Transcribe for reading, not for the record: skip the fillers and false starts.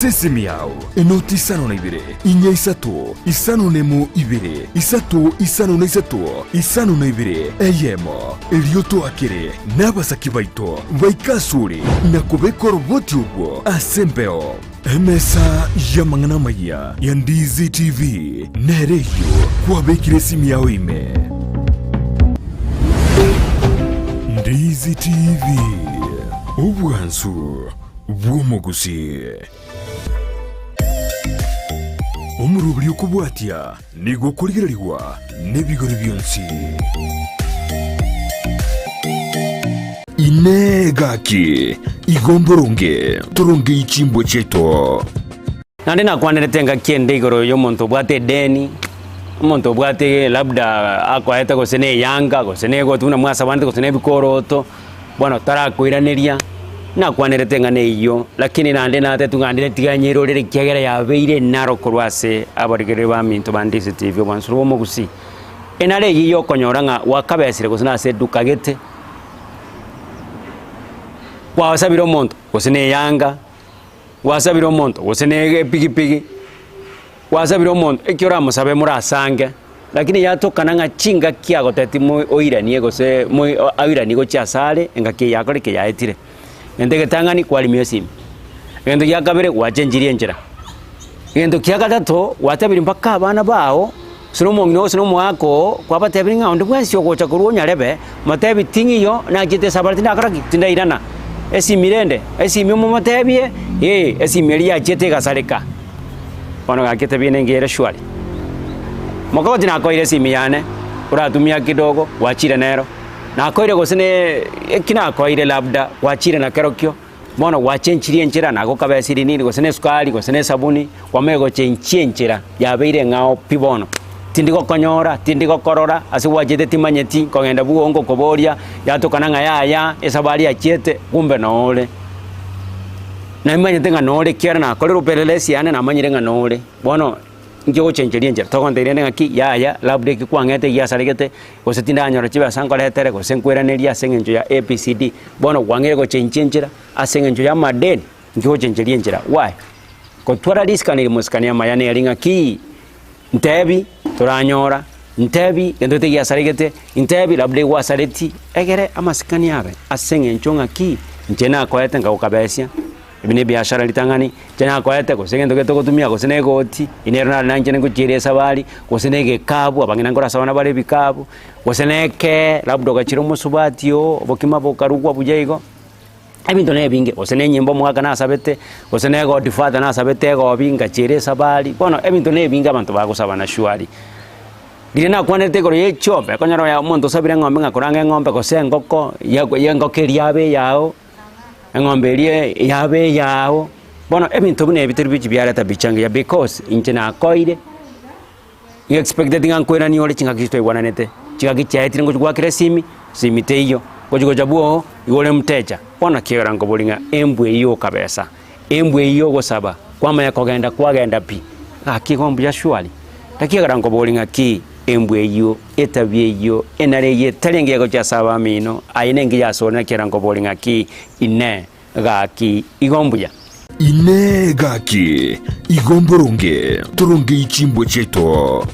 Ase esimi yao, enoti isano na ibere, inya isato, isano na emo ibere, isato isano na isato, isano na ibere, eyemo, erio toakere nabasaki baito baike asore na kobeka oroboti orwo ase embeo. Emesa y'amang'ana amayia ya Ndizi TV nere eyio kwabekire esimi yao ime. Ndizi TV, obwansu bw'omogusii. Omoroberi okobwatia nigo okorigererigwa nebigori bionsi. Inee gaki, igo mboronge torongei chimbwa chiaito? Naende nakwanerete engaki ende igoro y'omonto obwate edeni, omonto obwate labda akoete gose na eyanga, gose na egoti buna mwasabanete gose na ebikoroto, Bono tarakoiraneria, nakwanerete eng'ana eyio, lakini naende natetwe ng'a ndire tiga nyerorere ekiagera yabeire enaro korwa ase abarigereria baminto ba Ndizi TV obwansu bw'omogusii. Enaro eyio yokonyora ng'a gwakabesire gose nase eduka gete, gwasabire omonto gose na eyanga, gwasabire omonto gose na epigipigi, Gwasabire omonto eki oramosabe morasange, lakini yatokana ng'a chingaki agoteti mo oiranie gose mo oiranie gochia asare engaki eye yakore ki yaetire. Egento egetang'ani kwarimia esimi, egento gia kabere gwachenchirie enchera, egento kia gatato gwatebirie mpaka abana bago gose na omong'ina oo gose na omogaka oo kwabatebirie ng'a onde bwensi ogocha korwa onyarebe motebi ting'iyo nachiete esabari tindakora ki tindairana. Esimi rende, esimi omomotebie eh esimi eria yachiete egasareka. Bono gaki etabia ene engiya ere shwari. Mokogoti nakoeire esimi yane, oratumia kidogo, gwachire nero. Nakoeire gose ne eki nakoeire labda, gwachire nakerokio, bono gwachenchirie enchera nagokabesirie nini gose na esukari gose na esabuni, kwamanya gochenchia enchera yabeire eng'ao pi bono. Tindi gokonyora, tindi gokorora, ase gwachete timanyeti, nkogenda bwogo ngokoboria, yatokana ng'a yaya, esabari yachiete, kumbe noo ore. Naimanyete ng'a nore ekiagera nakorire upelelesi yane namanyire ng'a nore. Bono inki ogochencheria enchera? Togontebia rende ng'aki yaya labda eki kwang'ete giasaregete, gose tindanyora chibesa nkoretere, gose nkoiranerie ase eng'encho ya ABCD. Bono kwang'eire gochenchia enchera ase eng'encho ya amadeni, inki ogochencheria enchera why? Gotwara risikani rimosikani amaya neri ng'aki. Ntebi, toranyora, ntebi, gento gete giasaregete, ntebi labda egwasareti, egere amasikani abe ase eng'encho ng'aki, inche nakoete nkagokabesia, ebi na ebiashara ritang'ani, inche nakoete gose egento gete ogotumia gose na egoti, ere nere nare nainche ngochiere esabari, gose na egekabu abang'ina nkore ase abana bare ebikabu, gose na ekee, labda ogachire omosubati oo, obokima bokarugwa buya igo. Ebinto nebinge, gose na enyimbo omogaka nasabete, gose na egodfather nasabete egobi ngachiera esabari, bono ebinto nebinge abanto bagosabana surely. Riria nakwanerete igoro ya echiombe, okonyora onya omonto osabire eng'ombe ng'a koranga eng'ombe gose engoko, ya ya engoko eria yabe eyao, eng'ombe eria yabe eyao, bono ebinto buna ebi tori bichi biareta picha engiya because inche nakoeire. Nigo expected ng'a nkoirania ore chingaki echio twaigwananete, chingaki chiaetire ngochi goakera esimi, esimi teiyo, ngochi gocha bwogo, igo ore mteja. Bono naki ekero nkoboria ng'a embwa eyio okabesa, embwa eyio ogosaba, kwamanya kogenda kwagenda pi, gaki igo mbuya surely? Naki ekero nkoboria ng'aki embwa eyio, etabia eyio, enara eyio etari engiya gochia ase abamino, aye nengiya asore naki ekero nkoboria ng'aki inee. Gaki, igo mbuya. Inee! Gaki, igo mboronge torongei chimbwa chiaito?